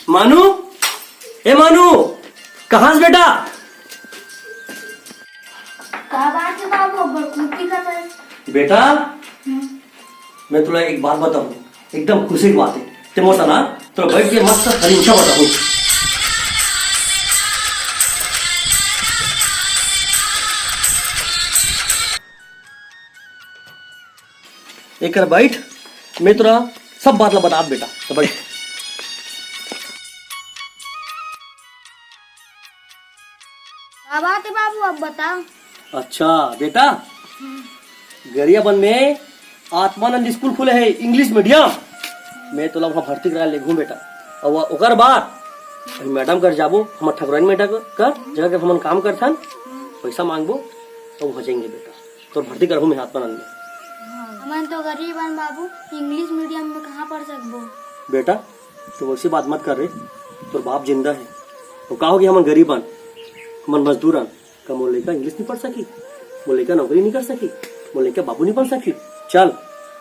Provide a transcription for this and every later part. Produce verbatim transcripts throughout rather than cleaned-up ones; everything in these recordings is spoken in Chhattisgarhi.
मानू, ए मानू, कहाँ से बेटा? का बात है बाबू, अब्बड़ खूब दिखत है। बेटा, हम्म। मैं तुला एक बात बताऊं, एकदम खुशी की बात है। ते मोर तना, तोला बैठ के मस्त हरी उषा बताऊं। एकर बैठ, मैं तोला सब बात ला बतात बेटा, तो बैठ। का बात है बाबू, अब बता। अच्छा बेटा, गरियाबंद में आत्मानंद स्कूल खुले है, इंग्लिश मीडियम। मैं तोला वहाँ भर्ती करा लेगहूँ बेटा। और ओकर बाद अभी मैडम कर जाबो, हमर ठकुराइन मैडम कर, जगह के हमन काम करथन, पैसा मांगबो, तो हो जाएंगे बेटा। तोर भर्ती करहूँ मैं आत्मानंद में। हमन तो गरीब हन बाबू, इंग्लिश मीडियम में कहाँ पढ़ सकबो? बेटा, तू वैसी बात मत कर रे, तोर बाप जिंदा है। तो का होगे, हमन गरीब हन, हमन मजदूर हन, का मोर लइका इंग्लिश नहीं पढ़ सकी? मोर लइका नौकरी नहीं कर सकी? मोर लइका बाबू नहीं बन सकी? चल,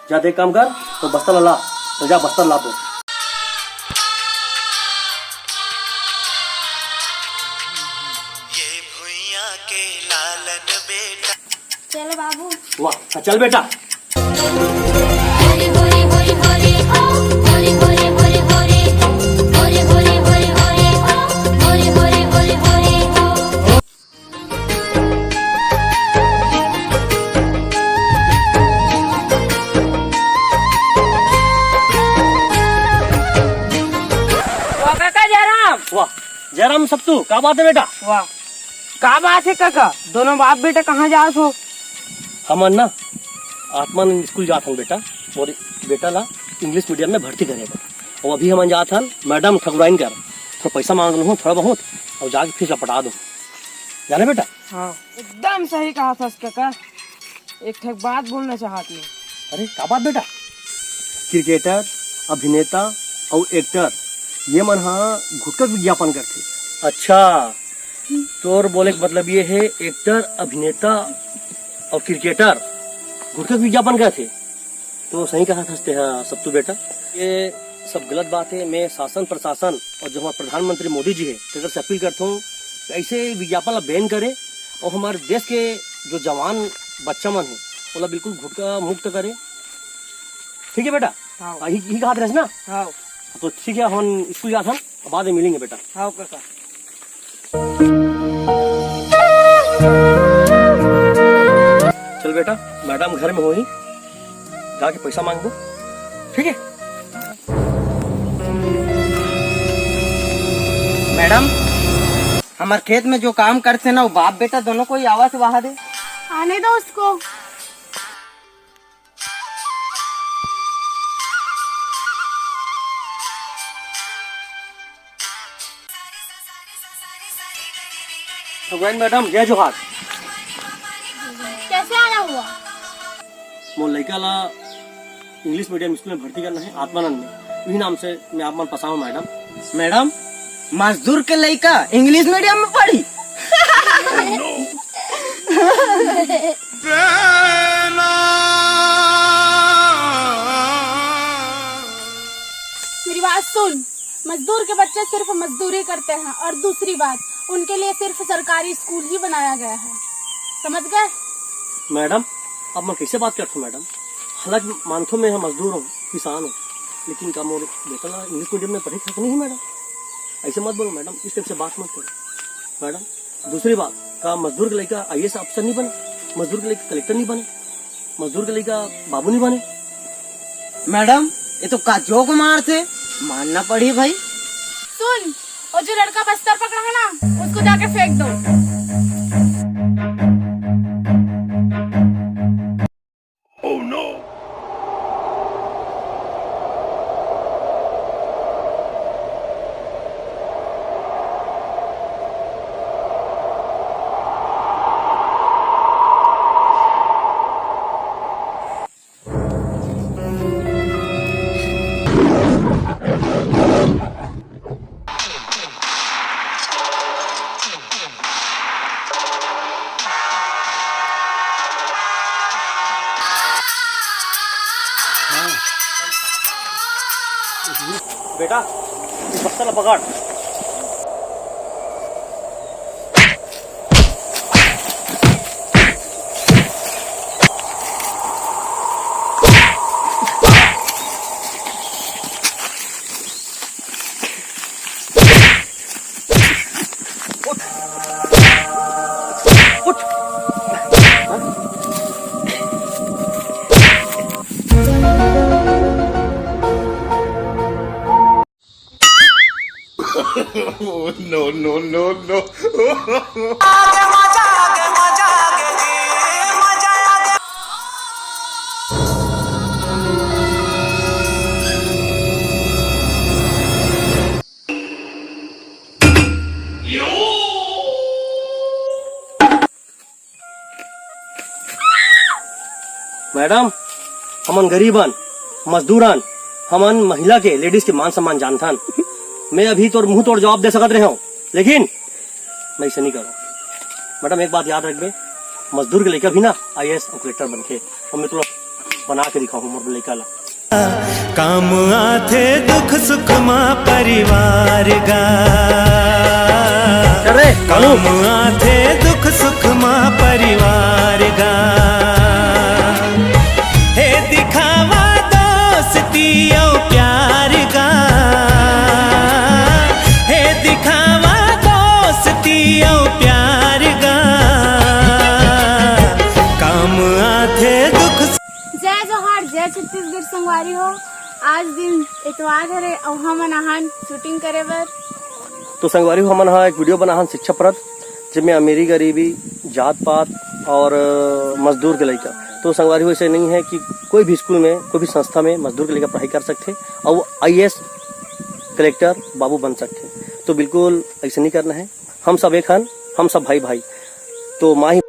जा दे काम कर, तो बस्ता ला ला, तो जा बस्ता ला दो। ये भुइयां के लालन बेटा। चल बाबू। वाह, हाँ, चल बेटा। होरी होरी होरी होरी हो, होरी होरी होरी होरी हो, होरी होरी होरी होरी हो, होरी होरी होरी होरी हो। वाह काका जयराम। वाह जयराम सत्तू, का बात है बेटा? वाह, का बात है काका, दोनों बाप बेटा कहाँ जात हो? हमन ना आत्मानंद स्कूल जात हन बेटा, और बेटा ला इंग्लिश मीडियम में भर्ती करे बर। और अभी हमन जात हन मैडम ठकुराइन कर, थोड़ा पैसा मांग लूँ थोड़ा बहुत, और जाके फीस ला पटा दूँ, जाने बेटा? हाँ, एकदम सही कहा थस काका। एक ठक बात बोलना चाहत हूँ। अरे का बात बेटा? क्रिकेटर, अभिनेता अउ एक्टर, ये मन हा घुटका के विज्ञापन करथे। अच्छा, तोर बोले के मतलब ये है, एक्टर, अभिनेता अउ क्रिकेटर घुटका के विज्ञापन करथे। तो सही कहा थस तेहा सत्तू बेटा, ये सब गलत बात है। मैं शासन प्रशासन और जो हमारे प्रधानमंत्री मोदी जी है, तेकर से अपील करता हूँ, ऐसे विज्ञापन ला बैन करे और हमारे देश के जो जवान बच्चा मन है, ओला बिल्कुल घुटका मुक्त करे। ठीक है बेटा? हाँ। हाँ, ही, ही कहा रहे ना? हाँ। तो ठीक है, हम स्कूल जात हन, बाद में मिलेंगे बेटा। हाँ काका। चल बेटा, मैडम घर में होही, जाके पैसा मांगबो, ठीक है? मैडम, हमार खेत में जो काम करथे ना, वो बाप बेटा दोनों कोई आवा से वहा दे। आने दो उसको। ठकुराइन मैडम, जय जोहार। कैसे आना हुआ? मोर लइका ला इंग्लिश मीडियम स्कूल में भर्ती करना है, आत्मानंद में। उही नाम से मैं आप मन पसाऊँ मैडम। मैडम, मजदूर के लइका इंग्लिश मीडियम में पढ़ी? मेरी बात सुन, मजदूर के बच्चे सिर्फ मजदूरी करते हैं, और दूसरी बात, उनके लिए सिर्फ सरकारी स्कूल ही बनाया गया है, समझ गए? मैडम, अब मैं कैसे बात करता हूँ मैडम? हालांकि मानथो मैं मजदूर हूँ, किसान हूँ, लेकिन का मोर बेटा ला इंग्लिश मीडियम में पढ़े था कि नहीं मैडम? ऐसे मत बोलो मैडम, इस टाइप से बात मत करो मैडम। दूसरी बात, का मजदूर के लइका आईएएस अफसर नहीं बने? मजदूर के लइका कलेक्टर नहीं बने? मजदूर के लइका बाबू नहीं बने? मैडम, ये तो का जोक मारथे, मानना पड़ी भाई। सुन, वो जो लड़का बस्तर पकड़ा है ना, उसको जाके फेंक दो। बेटा, बस्ता ला पकड़। No, no, no, no. Madam, हमन गरीब अन, मजदूर अन, हमन महिला के, लेडीज के मान सम्मान जानथन। मैं अभी तोर मुंह तोड़ जवाब दे सकत रहे हूँ, लेकिन मैं इसे नहीं करूँ। मैडम, एक बात याद रखबे, मजदूर के लइका भी ना आईएएस और कलेक्टर बनथे, और मैं तोला बना के दिखाऊँ मोर लइका ला। काम आथे दुख सुख मा परिवार गा। अरे, काम आथे दुख सुख मा परिवार गा। हे दिखावा दोस्ती अउ प्यार गा। हे दिखावा दोस्ती अउ प्यार गा। काम आथे दुख। जय जोहार, जय छत्तीसगढ़ संगवारी हो। आज दिन एतवार हरे अउ हमन आहान शूटिंग करे बर। तो संगवारी हो, हमन हा एक वीडियो बनाहन शिक्षाप्रद, जेमे अमीरी गरीबी, जात पात और, अ, मजदूर के लइका। तो संगवारी हो, ऐसे नहीं है कि कोई भी स्कूल में, कोई भी संस्था में मजदूर के लइका पढ़ाई कर सकथे और आईएएस, कलेक्टर, बाबू बन सकथे। तो बिल्कुल ऐसे नहीं करना है। हम सब एक हन, हम सब भाई भाई। तो माँ ही